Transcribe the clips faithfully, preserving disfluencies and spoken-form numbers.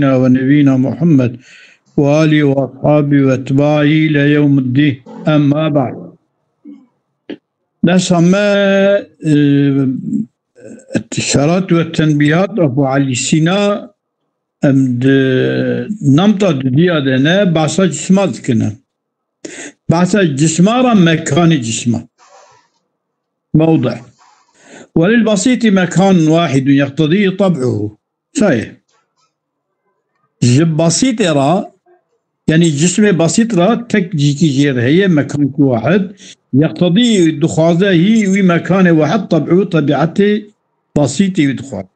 سيدنا ونبينا محمد وآله وأصحابه وأتباعه إلى يوم الدين. أما بعد. Dersa me, e, Îşarat ve Tenbîhat Ebu Elî Sîna, em di namta dudiya de ne, behsa cisma dikine. Behsa cisma ra mekanê cisma. موضع. وللبسيط مكان واحد يقتضيه طبعه. Saye. Ji basîtê ra, yanî cismê basît ra tek cîkî jê re heye, mekankî wahid. Yeqtedî, dixwaze hî wî mekanê wahid teb'û, tebîetê basîtê wî dixwaze.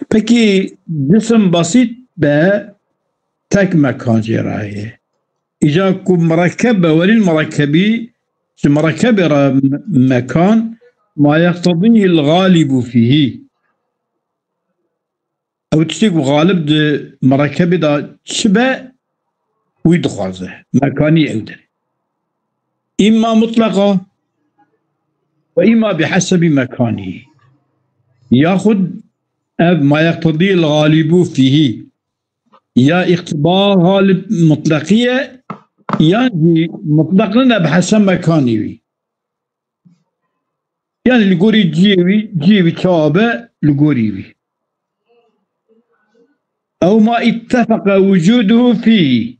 Pekî cisim basît be tek mekan jê re heye. Îca ku mirekkeb be, welîl mirekkebî, ji mirekkebê re me-, mekan, ma yeqtedîhil galibu fîhî. Ew tiştê ku galib di mirekkebê de çi be, wî dixwaze. Mekanî ew derê. Îmma mutleqa ve îmma bi hesebî mekanî. Yaxud ev ma yeqtedî el galîbû fîhî. Ya îqtiba galib mutleqî ye, yan jî mutleq nine bi heseb mekanî wî. Yani li gorî cihê wî, cihê wî çawa be li gorî wî. Ew ma ittefeqe wucuduhu fîhî.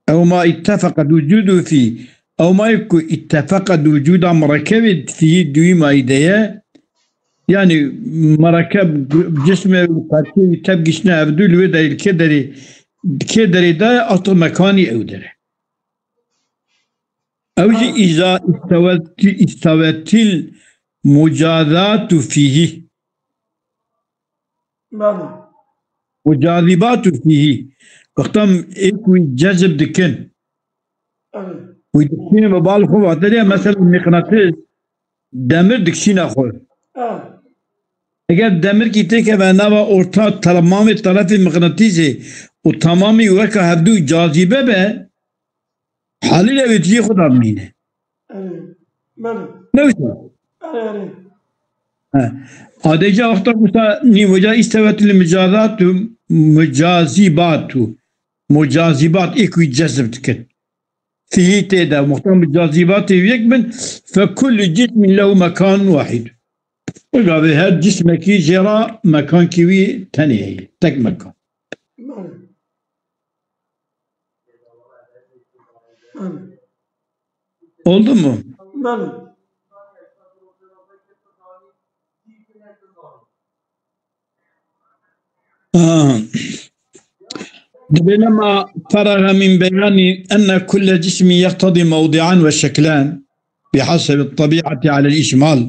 Ew ma ittefeqet wucuduhu fîhî. Ew ma ku ittefeqet wucuda mirekebê fîhî di wî mayî de ye. Yani mirekeb cismê û parçeyê wî tev giştine ev du li wê derê, li kê derê, kê derê de artık mekanî ew dere. Ew jî îza îstawet-, îstawetil mucazatu fîhî. Belê. Mucazibatu fîhî. Wexta ê ku wî cezb dikin. Evet. Wî dikşînin bi bal xwe vatê de, mesela mîqnatis demir dikşîne xwe. Evet. Eger demirkî têkeve nava orta tamamê terefê mîqnatîsê û tamamî weka hevdû cazîbe be, Halîle wê cihê xwe de bimîne. Erê. Belê. Ne wisa? Erê, erê. He. Adêca wexta ku sa nî wêca îstewet li micazat û micazîbat û micazîbat ê ku cezb dikin. Fîhî tê de, wexta micazîbatê yek bin, fe kullu cismin lehu mekan wahid. Gavê her cismekî jê re mekankî wî tenê heye, tek mekan. Belê. Belê. Oldu mu? Belê. Ha. Dibê lema feraga min beyanî enne kulle cismi yeqtedî mewdi'an ve şeklen bihasebi tabi'ati alel icmal.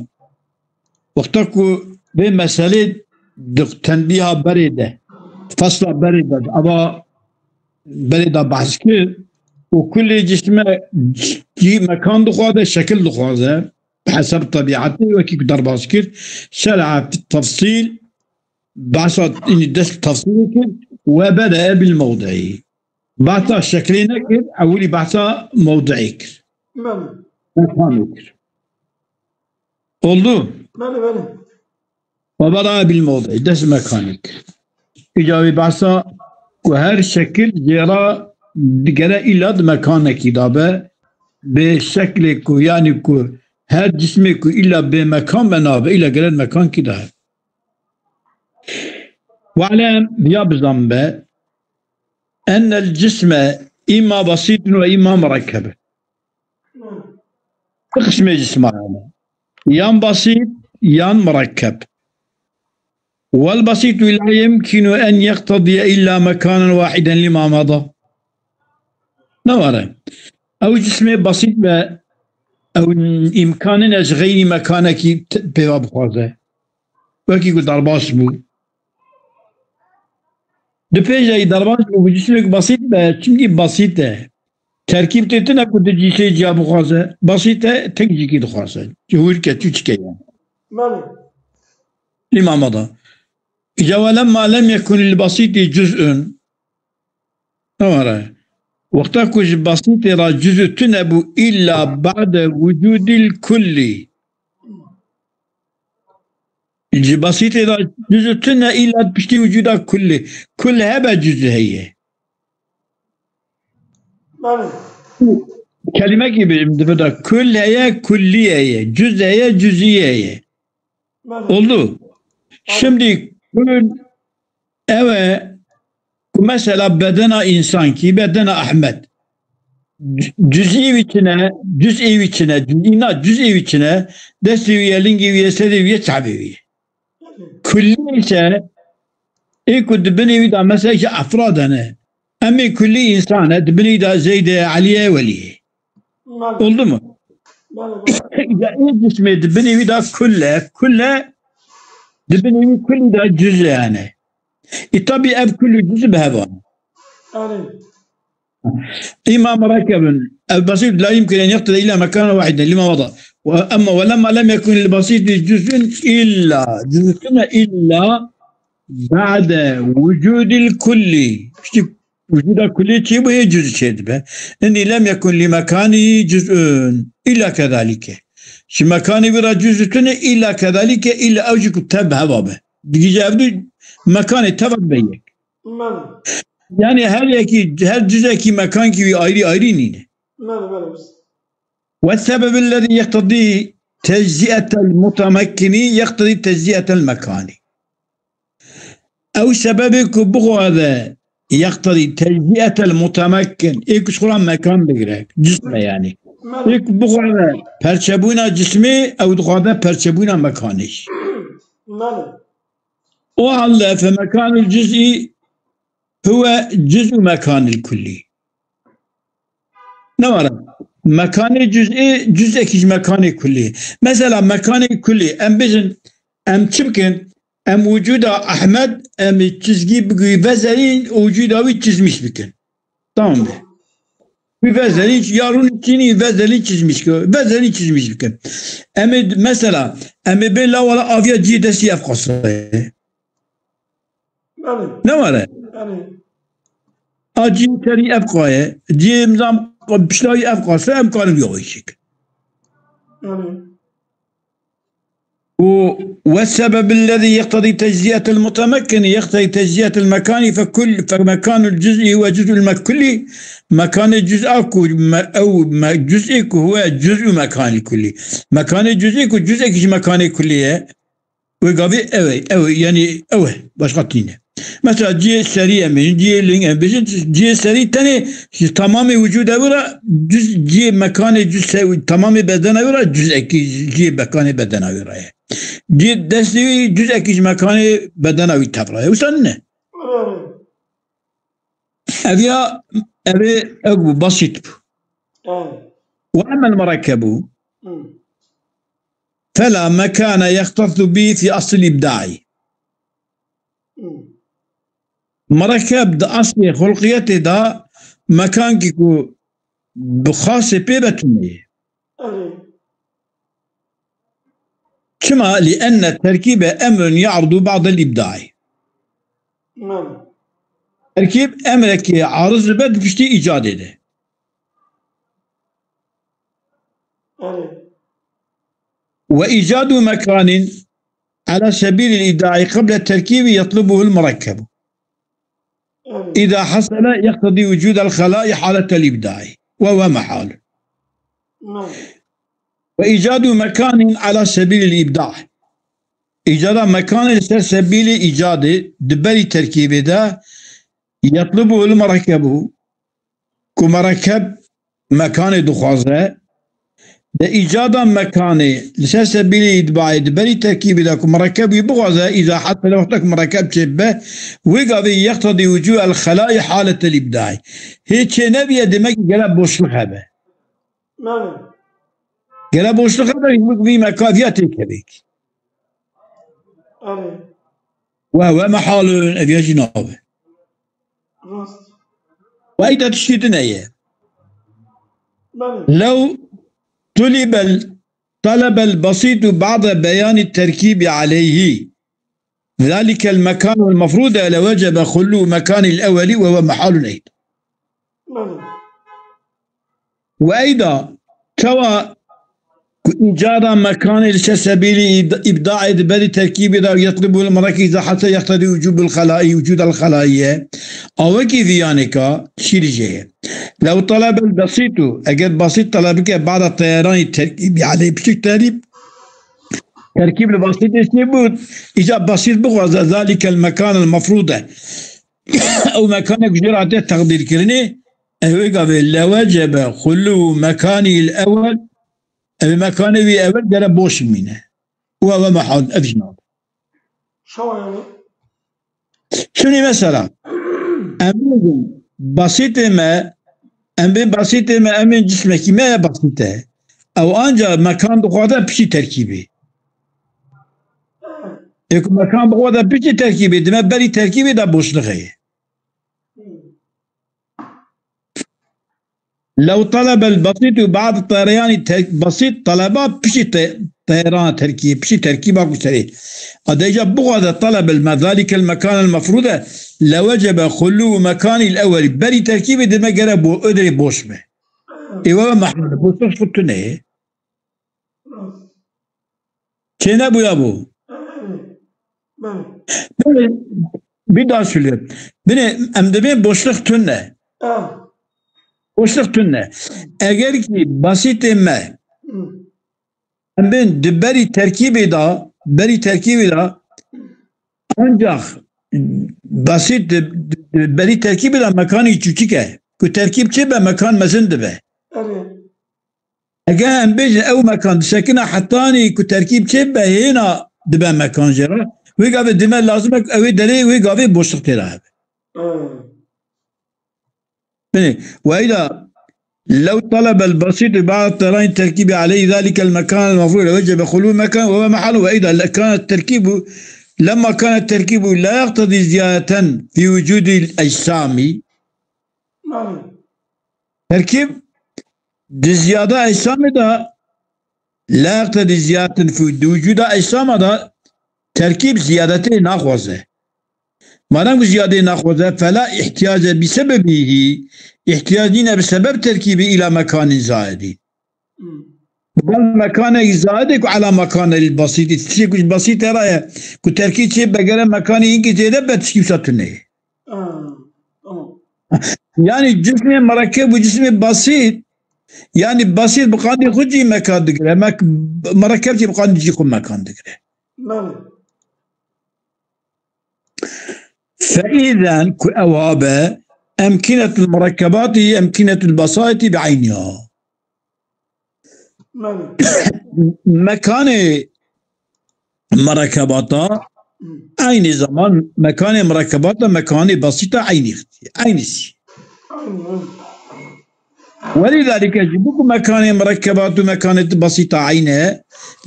Wexta ku vê meselê di tenbîha berê de, fasla berê de, ava berê de behs kir û kulê cisme cî mekan dixwaze, şekil dixwaze, bi hesab tebiatê wekî ku derbas kir, şer'a fi tefsîl, behsa, inî dest tefsîlê kir, we bede bil mewdi'î. Behsa şekilê nekir, ewilî behsa mewdi'ê kir. Belê. Mekanê kir. Oldu? Belê, belê. Ve beda bil mewdi'î, dest mekanê kir. Îca wî behsa ku her şekil jê re digere îlla di mekanekî de be, bê şeklê ku, yanî ku her cismê ku îlla bê mekan be nabe, îlla gere di mekankî de. We'lem, ya bizan be, ennel cisme îma basîtun ve îma murekkebe. Du qismê cisma hene. Yan basît, yan murekkeb. Wel basîtu la yemkinu en yeqtediye illa mekanen wahiden lima mada. Ne were? Ew cismê basît be, ew îmkanî ne ji xeyrî mekanekî t-, pêva bixwaze. Wekî ku derbas bû. Di pêş de derbas bû, bi cismek basît be, çimkî basît e. Terkîb tê tune ku di cîsê ciya bixwaze. Basît e, tek cîkî dixwaze. Cihûr ke çûçike ye. Belê. Lima mada. Îca welemma lem yekun lil basîtî cuz'un. Tamam. Wexta ku ji basîtê re cuz'u tune bû, îlla ba'de wucudil kullî. Ji besîtê de cüzü tune îlla piştî wicûda kulli. Kull hebe cüzü heye. Belê. Kelimekî bidim di vir de. Kull heye, kulli heye. Cüz heye, cüzî heye. Belê. Oldu. Şimdi kull ew e ku mesela bedena însankî, bedena Ahmed. Cüzî wî çine, cüzî wî çine, cüzî na, cüzî wî çine, destê wî ye, lingê wî ye, serê wî ye, çavê wî ye. Kullî ise ê ku di binê wî de mesela ji efrad hene. Em ê kullî însan e, di binê wî de Zeyd e, Elî ye, Welî ye. Belê. Oldu mu? Belê, belê. Ya ê cismê di binê wî de kull e, kull e, di binê wî kullî de cüz e yani. E tabî ev kull û cüz bi hev an. Belê. إما مركب البسيط لا يمكن أن يقتضي إلا مكانا واحدا لما مضى. وأما ولما لم يكن البسيط جزء إلا جزء إلا بعد وجود الكل. Piştî wicûda kulî çê bû, hê cüz çê dibe. Îndî lem yekun lî mekanî cüz'ün. Îlla kedalîke. Ji mekanê wî re cüz tune îlla kedalîke, îlla ew jî ku tev heva be. Digîje ev du mekanê tev be yek. Belê. Yani her yekî, her cüzekî mekankî wî ayrî ayrî nîne. Belê, belê. والسبب الذي يقتضي تجزئة المتمكن يقتضي تجزئة المكان. Ew sebebê ku bixwaze يقتضي تجزئة المتمكن, ê ku ji xwe re mekan bigire, cism e yani. Ê Belê. ku bixwaze perçebûna cismê, ew dixwaze perçebûna mekanê jî. Belê. O halde فمكان الجزء هو جزء مكان الكل. Ne were? Mekanê cüz'ê, cüz'ekî ji mekanê kulî. Mesela mekanê kulî, em bêjin, em çi bikin? Em wicûda Ehmed, em ê çizgî bigî vezerîn, û wicûda wî çizmîş bikin. Tamam be. Wî vezerîn, ya rûnî çînî, vezerîn çizmîş bikin. Vezerîn çizmîş bikin. Em ê, mesela, em ê bê lawala aviya cî destî ev qasayê. Belê. Ne were? Belê. A cî terî ev qaye, cî imzam piştayî ev qase, em karin yoxişik. Belê. û والسبب الذي يقتضي تجزئة المتمكن يقتضي تجزئة المكان فكل، فمكان الجزء هو جزء المكلي. Mekanê cüz'a ku me, ew me, cüz'ê ku huwe cüz'u mekanî kulî. Mekanê cüz'ê ku cüz'ekî ji mekanê kulî ye. Wê gavê ew e, ew e, yani ew e, başqa tîne. Mesela cihê serî em bêjin, cihê ling em bêjin, cihê serî tenê ji tamamê wicûda wî re cüz, cihê mekanê cüz se-, tamamê bedena wî re cüzekî cihê mekanê bedena wî re ye. Cihê destê wî cüzekî ji mekanê bedena wî tevra ye. Wisa ne? Ev ya, ev ê, ew bû, basît bû. Belê. وأما المركب Hmm. فلا مكان يختص به في أصل الإبداع. Hmm. Merekeb di eslê xulqiyetê de mekankî ku bi xasê pê ve tune ye. Belê. Çima? لأن التركيب أمر يعرض بعد الإبداع. Belê. Terkîb emrekê ariz dibe di piştî îcadê de. Belê. وإيجاد مكان على سبيل الإبداع قبل التركيب يطلبه المركب. Belê. إذا حصل يقتضي وجود الخلاء حالة الإبداع وهو محال. Belê. وإيجاد مكان على سبيل الإبداع. Îcada mekanê li ser sebîlê îcadê di berî terkîbê de يطلبه المركب, ku merekeb mekanê dixwaze, di îcada mekanê li ser sebîlê îdbaê di berî terkîbê de ku merekeb wî bixwaze, îza hesele wextek merekeb çêbibe, wê gavê يقتضي وجود الخلاء حالة الإبداع. Hê çê nebiye demek gere boşluk hebe. Belê. Gere boşluk hebe, wek vî mekaviya têkevêk. Belê. Ve ve mehalun, ev ya jî nabe. Rast. Ve eyda tiştî din heye. Belê. لو طلب ال-، طلب البسيط بعد بيان التركيب عليه ذلك المكان المفروض لوجب خلو مكان الأول وهو محال أيضا. Belê. Ve eyda çawa ku Îcada mekanê li ser sebîlî îd-, îbdaê di berî terkîbê de, yetlibul merek îza heta yeqtedî wicûbul xelayî, wicûdel xelayî ye. A wekî viyanêka şîrî jê ye. Lew talebel besîtu, eger besît taleb bike bada teyeranî terkîbî aleyh, piçik terîb, terkîb li besîtê çê bû, îca besît bixwaze zalîkel mekanel mefrûde. Ew mekanek jê re hate teqdîrkirinê, ew ê gavê lewecebe xulû mekanî l ewel, ew ê mekanê wî ewel gere boş bimîne. Û ew e mehal, ev jî nabe. Şewa yani. Şimdi mesela, em bêjin, basîtê me, em bê basîtê me, em ê cismekî me ye basît e. Ew anca mekan dixwaze piçî terkîbê. Ê ku mekan bixwaze piçî terkîbê, dime berî terkîbê de boşlixê ye. Lew talebel basît û ba'd tereyanî te-, basît taleba piştî te-, teyeran terkî, piştî terkîba ku serê. A deja bixwaze talebel me zalîkel mekanel mefrûde lewecebe xulû mekanî l ewelî. Berî terkîbê dime gere bo-, öderê boş be. Ê we mehal, boşluk tune ye. Çê nebûya bû. Belê. Belê, bir daha söylüyorum. Binê, em dibên boşluk tune. Ah. Boşluk tune. Eger ki basîtê me, Hı. em bên di berî terkîbê de, berî terkîbê de, ancak basît di, di, di berî terkîbê de mekanî çûçik e. Ku terkîb çê be, mekan mezin dibe. Erê. Eger em bêjin ew mekan disekine hetanî ku terkîb çê be, hêna dibe mekan jê re. Wê gavê dime lazim e ku ew ê derê wê gavê boşluk tê de hebe. Hmm. Binê, ve îda lew talebel basît û ba'd tereyanî terkîbî aleyh zalîkel mekanel mefrûd lewecebe xulû mekan ve huve mehalu ve îda le-, kane terkîbu, lemma kane terkîbu la yeqtedî ziyadeten fî wucûdîl ecsamî. Belê. Terkîb di ziyada ecsamê de la yeqtedî ziyadetin fî, di wicûda ecsamê de terkîb ziyadetê naxwaze. Madem ku ziyadetê naxwaze, fela ihtiyace bi sebebîhî, ihtiyac nîne bi sebeb terkîbî îla mekanî zaidî. Hmm. Bal mekanek zaidê ku ela mekanel basîtî. Tiştê ku ji basîtê re ye, ku terkîb çê be gere mekanê yekî zêde be, tiştî wisa tune ye. Ha, tamam. Yani cismê merekeb û cismê basît, yani basît bi qandî xwe cî mekan digire, mek-, merekeb jî bi qandî cî xwe mekan digire. Belê. Fe îzen ku ew habe, emkînetul merekebatî, emkînetul basaitî bi eyniha. Belê. Mekanê merekebata, Hı. Eynî zaman mekanê merekebata, mekanê basîta eynî, eynî sî. Eynî, eynî. Welîdalîke ji bo ku mekanê merekebat û mekanê basîta eynî,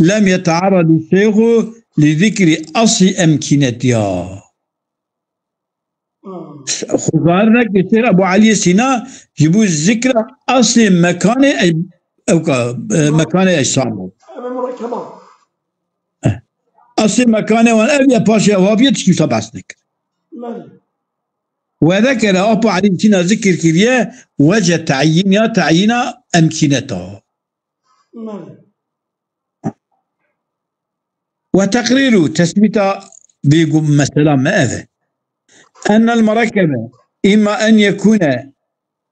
lem yetearrad şêxu li zikrî eslî emkînetiya. Hmm. Xwezar neke şêr Ebu Eliyê Sîna ji bo zikra eslê mekanê ey-, ewka, e, mekanê ecsamê. Eve murekkeba. Eh. Eslê mekanê wan ev ye, paşê ew haviye tiştî wisa behs nekir. Belê. Wede kere Apo Elî Sîna zikir kiriye, wece teyîn ya teyîna emkîneta. Belê. Ve teqrîru, tesbîta vê gu-, mesela me ev e. Ennel merekkebe îmma en yekûne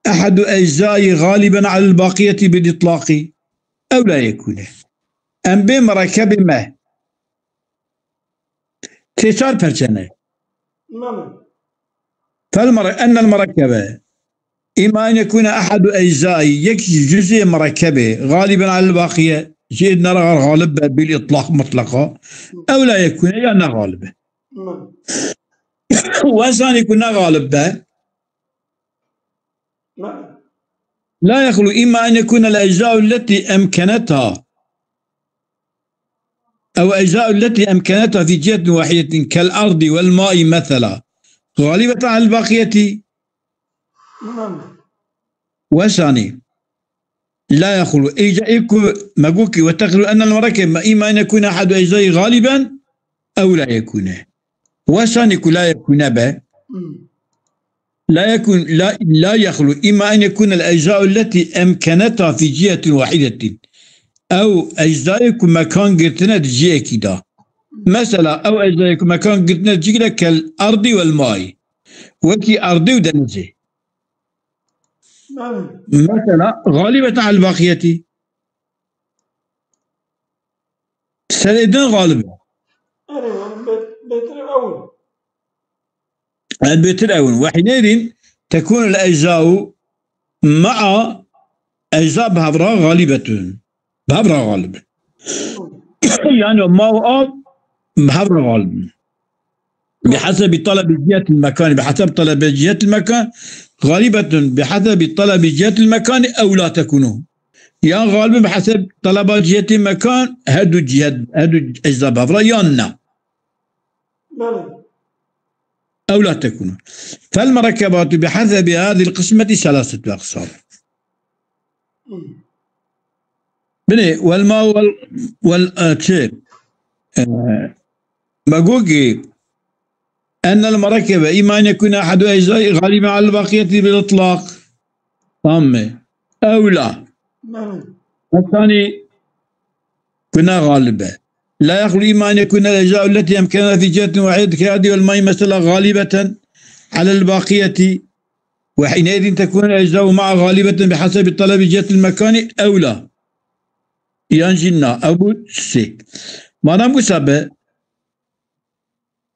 ehedu eczayî galiben alel baqiyetî bil îtlaqî ew la yekûne. Em bê merekkebê me tê çar perçe ne. Belê. Fel mere-, ennel merekkebe. Îma en yekûne ehedu eczayî, yek ji cüzê merekkebê, galiben alel baqiye, ji êdine re galib be, bil îtlaq mutlaqa. Ew la yekûne, ya ne galib e. Belê. Wen zanî ku ne galib be. Belê. La yexlu, îma en yekûne el eczau letî emkenetha. Ew ecza letî emkeneta fî cihetin wahidetin kel erdî wel maî mesela. Galibeta el baqiyetî. Tamam. Wesanî. La yexlu. Îca ê ku me got kî ve teqlu ennel mereke me îma en yekûne ehadu eczayî galiben ew la yekûne. Wesanî ku la yekûne be. Hmm. La yekun, la, la yexlu, îma en yekun el eczau letî emkeneta fî cihetin wahidetin. ew eczayê ku mekan girtine di cihekî de. Mesela ew eczayê ku mekan girtine di cihekî de kel erdî wel mayî. Wekî erdî û denizê. Belê. Mesela galîbeten el baqiyetî. Serê din galib e. Erê, yani bê-, bêtir ew in. Em bêtir ew in. Ve hinêrin tekûn el eczau ma'a ecza bi hevra galîbetun. Bi hevra galib in. Yani ma û av bi hevra galib in. بحسب طلب جهة المكان، بحسب طلب جهة المكان، غالبة بحسب طلب جهة المكان أو لا تكون. Ya galib in bi heseb taleba cihetê mekan, her du cihet, her du ecza bi hevra yan na. Belê. أو لا تكون. فالمركبات بحسب هذه القسمة ثلاثة أقسام. Hmm. Belê, والماء وال-، وال-، e, çi? E, me got ki, أن المركب إما أن يكون أحد أجزائه غالبا على البقية بالإطلاق. Tamam mı? أو لا. Belê. الثاني كنا غالبة. لا يخلو إما أن يكون الأجزاء التي أمكنها في جهة واحدة كالأرض والماء مثلا غالبة على البقية، وحينئذ تكون الأجزاء معا غالبة بحسب طلب جهة المكان أو لا. Yan jî na. Ew bû sê. Madem wisa be,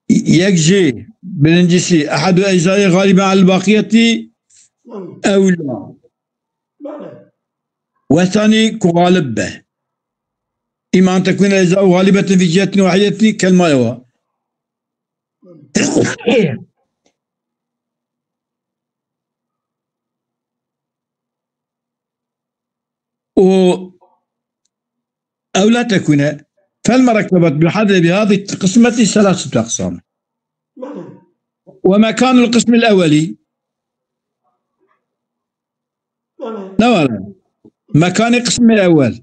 yek jê, birincisi, أحد أجزائه غالبا على البقية أو لا. Belê. والثاني ku galib be. إما أن تكون الأجزاء غالبة في جهة واحدة كالماء و. و أو لا تكون، فالمركبات بحسب هذه القسمة ثلاثة أقسام. Belê. ومكان القسم الأول. Belê. Ne var? مكان القسم الأول.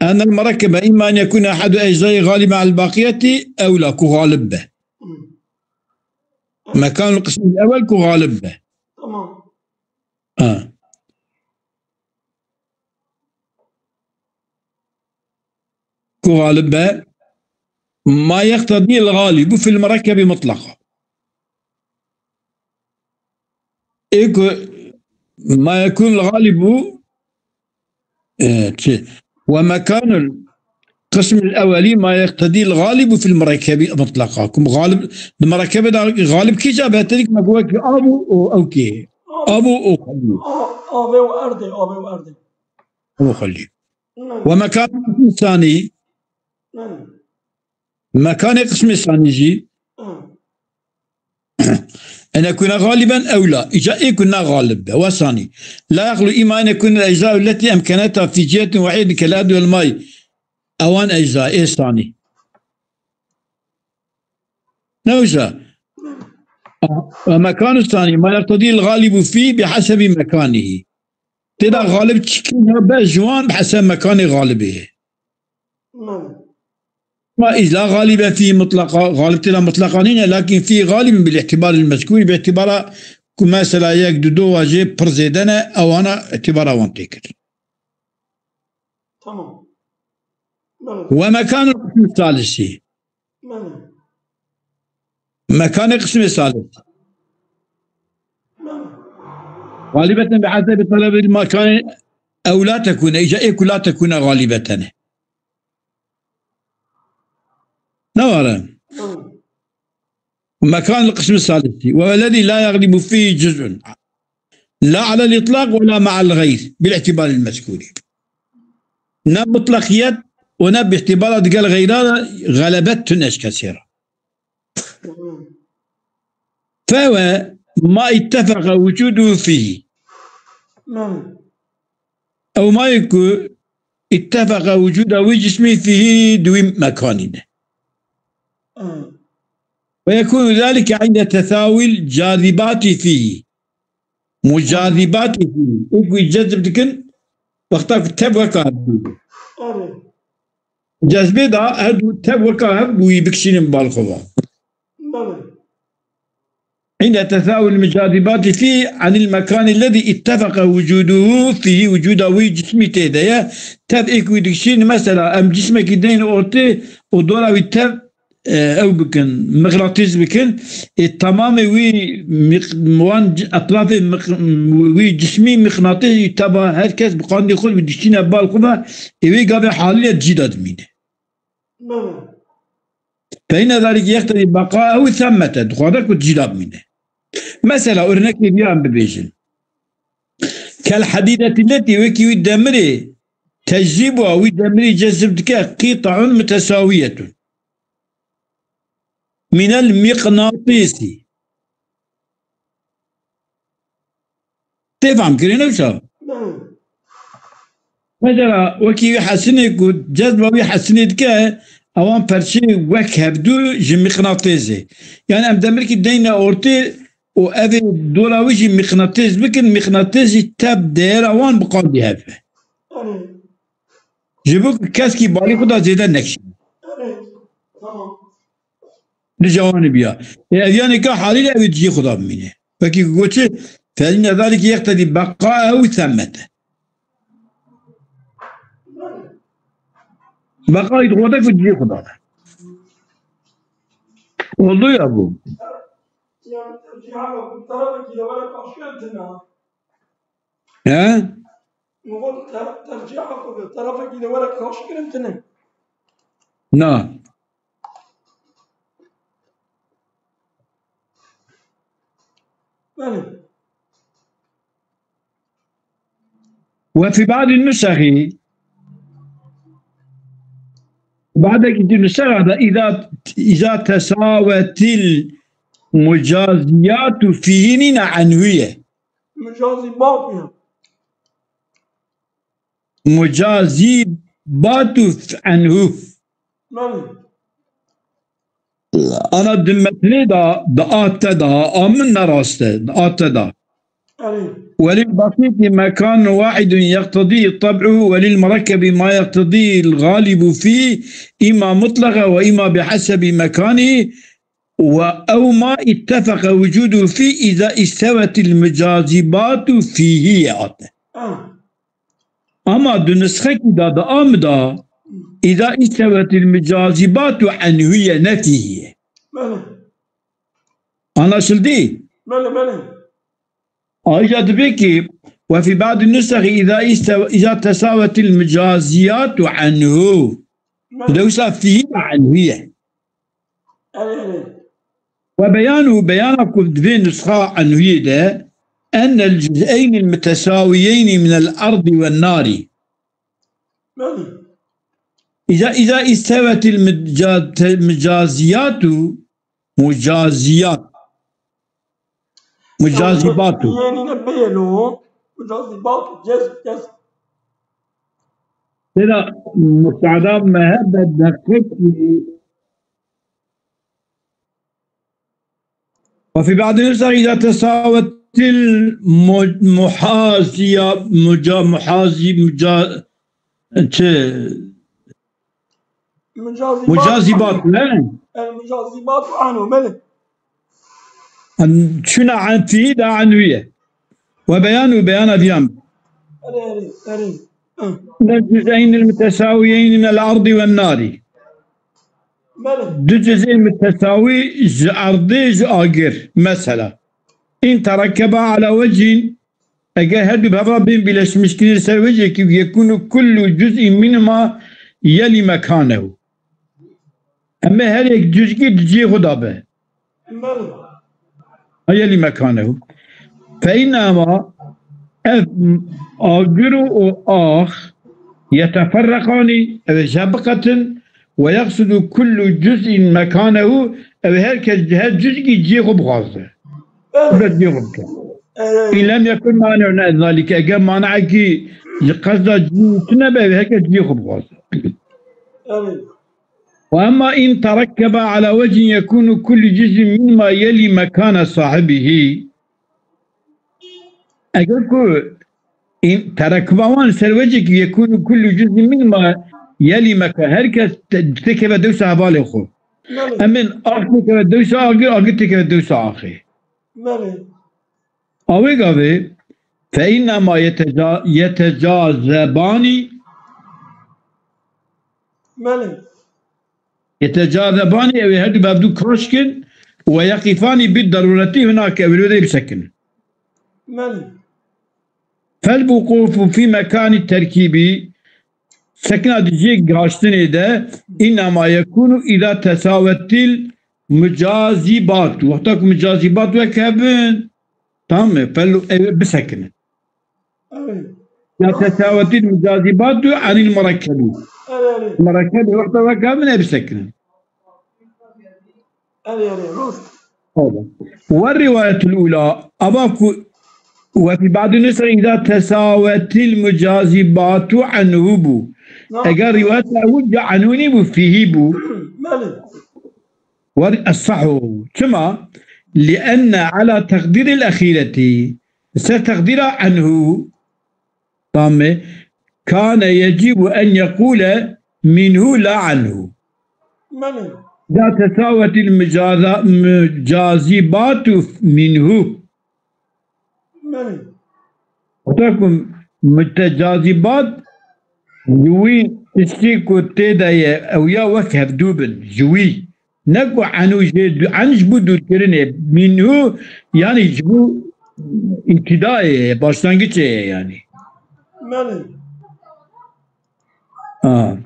أن المركب إما أن يكون أحد أجزائه غالبا على البقية أو لا، ku galib be. Hmm. مكان القسم الأول ku galib be. Tamam. Ha. Ku galib be, ما يقتضي الغالب في المركب مطلقا. Ê ku ما يكون الغالب, e, çi? ومكان القسم الأول ما يقتضي الغالب في المركب مطلقا. Ku galib, di merekebê de galib kî ca be, terik me ku wekî av û, û ew kê? Av û, û xelî. A-, avê û erdê, avê û erdê. Ew xelî. Hı. ومكان القسم الثاني. Hı. Mekanê qismê sanî jî. Hı. أن يكون غالبا أو لا. Îca ê ku na galib be, wa sanî. لا يخلو إما أن يكون الأجزاء التي أمكنتها في جهة واحدة كالأرض والماء. Ewan ecza ê sanî. Ne wisa? ومكان الثاني ما يقتضي الغالب فيه بحسب مكانه. Tê de galib çi kî ya be ji wan bi hesab mekanê galibê ye. Hı. Ma îla galibe fî mutlaqa, galib tê de mutlaqa nîne, lakin fî galibin bil îtîbaril mezkûrî, bi îtîbara ku mesela yek, du, du wajê pir zêde ne, ewana îtîbara wan tê kir. Tamam. Belê. ومكان القسم الثالث. Belê. Mekanê qismê salis. Belê. غالبة بحسب طلب المكان أو لا تكون. Îca ê ku la tekûne galibetene. Ne ware? Belê. مكان القسم الثالث وهو الذي لا يغلب فيه جزء لا على الإطلاق ولا مع الغير بالاعتبار المذكور. Ne mutlaqiyet û ne bi îtîbara digel xeyra de xelebet tune ji kesê re. فهو ما اتفق وجوده فيه. Hı. Ew mayê ku اتفق وجود wî cismî fîhî di wî mekanî de. Hı. ويكون ذلك عند تساوي الجاذبات فيه. Mucazibatî fîhî. Ê ku wî cezb dikin, wexta ku tev weka hev bû. Erê. Cezbê de her du tev weka hev bûyî bikişînin bal xwe ve. Belê. عند تساوي المجاذبات فيه عن المكان الذي اتفق وجوده فيه، وجûda wî cismî tê de ye. Tev êk wî dikişîn, mesela em cismekî deyne ortê û dora wî tev, e, ew bikin, mixnatîs bikin. Ê, temamê wî mix-, wan c-, etrafê mix-, wî cismî mixnatîs, teva her kes bi qandî xwe bi dişîne bal xwe ve, ê wê gavê halî ye cî de dimîne. Belê. Feyne zalîk yeqtedî beqaehu semmete, dixwaze ku cî de bimîne. Mesela, örnekê diya em bibêjin. Kel hedîdetî letî, wekî wî demirê, tecrîbûa wî demirî cezib dike, qîtaun mutesawiyetun minel miqnatîsî. Tê fam kirin ew çav? Mesela wekî wî hesinê ku cezba wî hesinê dike, ewan perçê wek hevdû ji mîqnatêsê. Yani em demirkî deyne ortê û evê dora wî jî mîqnatês bikin, mîqnatês jî tev değera wan bi qandî hev be. Ji bo ku keskî balî xwe da zêde nekişîne. Li cawanî biya. Ê, ev yanê ka halî de ew ê cihê xwe da bimîne. Wekî ku goçê, felîne zalîk yeqtedî beqaehu semmete. Beqayî dixwaze ku cihê xwe da. Oldu ya bu. He? Min got ter-, tercîha xwe bi terefekî de were karşîkirin tune. Na. Belê. وفي بعض النسخ، بعض النسخ هذا إذا، إذا تساوت المجازيات فيه عن هوية. Micazî bab ya. Mucazî batu anhu. Belê. Ana di metnê de, di a te de, a min ne rast e, di a te de. Belê. وللبسيط مكان واحد يقتضيه طبعه، وللمركب ما يقتضيه الغالب فيه، إما مطلقا وإما بحسب مكانه، و ew ma ittefaqa wucudu fî îza îstewet il mucazîbatu fîhî ye hate. Ah. Ama di nisxekî de di am da îza îstewet il mucazîbatu enhû ye, ne fîhî ye. Belê. Anlaşıldı? Belê, belê. Ayrıca dibe ki, وفي بعض النسخ إذا است-، إذا تساوت المجازيات عنه. Belê. Dewsa fîhî anhû ye. Erê, erê. وبيانه، beyana ku di vê nusxa anhûyê de, أن الجزئين المتساويين من الأرض والنار. Belê. إذا، إذا استوت المجا-، المجازيات، mucaziyat. Mucazibatu. Yenî ne bêlo. Mucazibatu. Cezb, cezb. Sera mustada mehebe deqekî. وفي بعض النسخ إذا تساوت المحاذية، مجا-، محاذي-، مجا-، çi? Mucazibat. Mucazibat, ne? El mucazibat anhu, belê. Em çûna en fî da enwî ye. Ve beyanu, beyana viyan. Erê, erê, erê. Hı. Ne cüzeyn el mütesawiyeyn minel ardi ve nari. Belê. Du cüzê mütesawi ji erdê, ji agir. Mesela. İn terekkeba ala vecin Eger her du bi hev re bên birleşmişkirin ser wecekî, yekûnu kullu cuz'in minhuma yelî mekanehu. Em ê her yek cuzkî di cihê xwe de be. Ha yelî mekanehu. Fe innema ev agir û ax yeteferreqanî, ev ê ji hev biqetin, ve yeqsidu kullu cuz'in mekanehu, ev ê her kes, her cuzkî cihê xwe bixwaze. Xizmetiyê xwe bike. Ee, În lem yekun mane'un an zalike, eger manekî ji qesda cihê tune be, her kes cihê xwe bixwaze. Evet. Ve emma in terekkeba ala vechin yekunu kullu cuz'in mimma yeli mekana sahibihi. Eger ku in terekkeba wan ser wecekî yekunu kullu cuz'in mimma yeli meka, her kes te-, têkeve dewsa hevalê xwe. Evet. Em ên ax têkeve dewsa agir, agir têkeve dewsa axê. Belê. A wê gavê, fe innema yeteca-, yetecazebanî. Belê. Yetecazebanî, ew ê her du bevdû kaş kin, we yeqîfanî bî darûretî hinake, ew ê wê bisekinin. Belê. Fel wuqufu fî mekanî terkîbî, sekina di cihê gihaştinê de, innema yekûnu îza tesawetil mucazîbat. Wexta ku mucazîbat wek hebin, tamam mı? Fel ew bisekinin. Evet. Ya tesawetil mucazîbatu anil murekkebi. Evet, evet. Murekkebi wexta wek hebin, ew bisekinin. Erê, erê, rast. Ve riwayetul ula, ava ku, ve fi ba'di nusxe îza tesawetil mucazibatu anhu bû. Tamam. Eger rivayet ew ca anhu nîbû, fîhî bû. Belê. Ve essahhu. Çima? Li enne ala teqdîril exîretî. Ser teqdîra anhu. Tamam mı? Kâne yecîbu en yekûle minhu la anhu. Belê. Da tesawetil mücaza-, mücazibatu minhu. Belê. Wexta ku mütecazibat ji wî tiştî ku tê de ye, ew ya wek hevdû bin, ji wî. Ne ku enû jê du-, en ji bo dûrkirinê. Minhu, yani ji bo îtidayê ye, başlangıçê ye yani. Belê. Ha.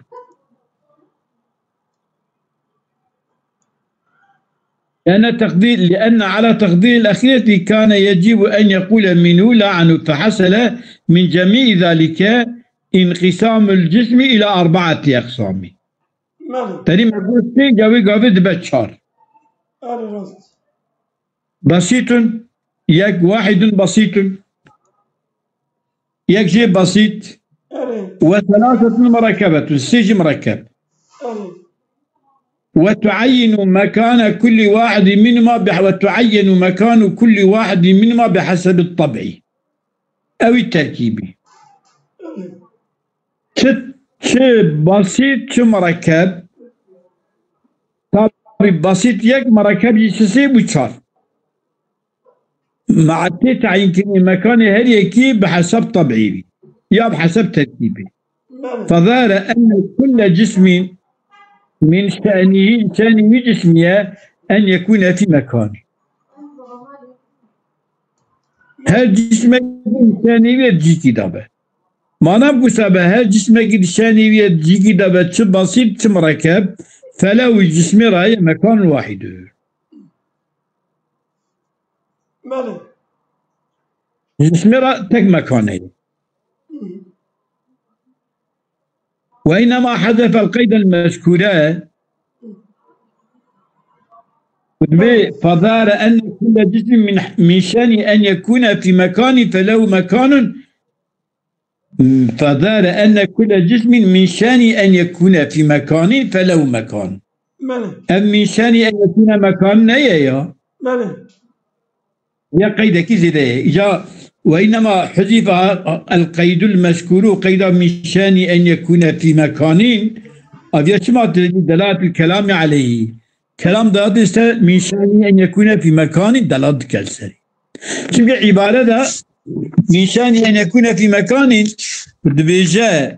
لأن تقدير، لأن على تقدير الأخيرة كان يجب أن يقول منه لا عنه، فحصل من جميع ذلك انقسام الجسم إلى أربعة أقسام. Belê. Terî me got sê, gavê gavê dibe çar. Erê rast. Basîtun, yek, wahidun basîtun. Yek jê basît. Erê. Ve selâsetun murekkebetun, sê jî murekkeb. Erê. Ve tuayyinu mekâne kulli wahidin minhuma bi-, ve tuayyinu mekânu kulli wahidin minhuma bihasebi tab'i. Ew î terkîbî. Çi, çi basît, çi murekkeb. Tabî basît yek, murekkeb jî sisê bû çar. Me'etê tayînkirinê mekanê her yekî bi hesab tabî bî. Ya bi hesab terkîbî. Fezare enne kulle cismin min şe'nihi, şe'nî wî cismiye en yekûne fî mekanî. Her cismek şe'nî wî cîkî dabe. Madem ku sebe her cismekî di şenî wî yê cîkî de be, çi basît, çi mirekeb, felew cismê ra ye mekan wahîdû. Belê. Cismê ra tek mekan heye. Hı. Ve innema hezefel qeydel mezkûre. Dibê fezare enne kulle cismin min, min şenî en yekûne fî mekanî felew mekanun. Fezare enne kulle cismin min şenî en yekûne fî mekanî felew mekan. Belê. Ev min şenî en yekûne mekan neye ya? Belê. Ya qeydekî zêde ye. Îca ve innema huzife el qeydul mezkûru qeyda min şenî en yekûne fî mekanîn. Ev ya çima delalatul kelamî aleyhî. Kelam da diste min şenî en yekûne fî mekanîn delal dike li serî. Çimkî îbare de min şenî en yekûne fî mekanîn dibêje,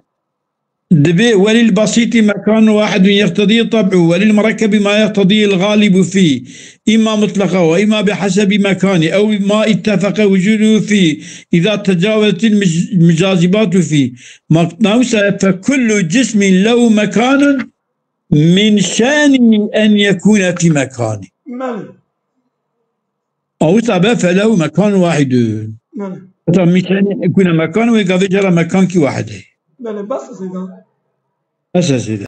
dibê welil basîtî mekan wahidun yeqtedî tab'u, welil murekkebi ma yeqtedî el galibu fî, îma mutlaqa ve îma bi hesebi mekanî, ew ma ittefeqe wucudu fî, îza tecawezetil mic-, micazibatu fî. Ma-, mawsa fe kullu cismin lehu mekanun min şenî en yekûne fî mekanî. Belê. Awisa be felehu mekan wahidun. Belê. Heta min şenî en yekûne mekan wê gavê cara mekan kî wahid e. Belê, bes e seyda. Bes e seyda.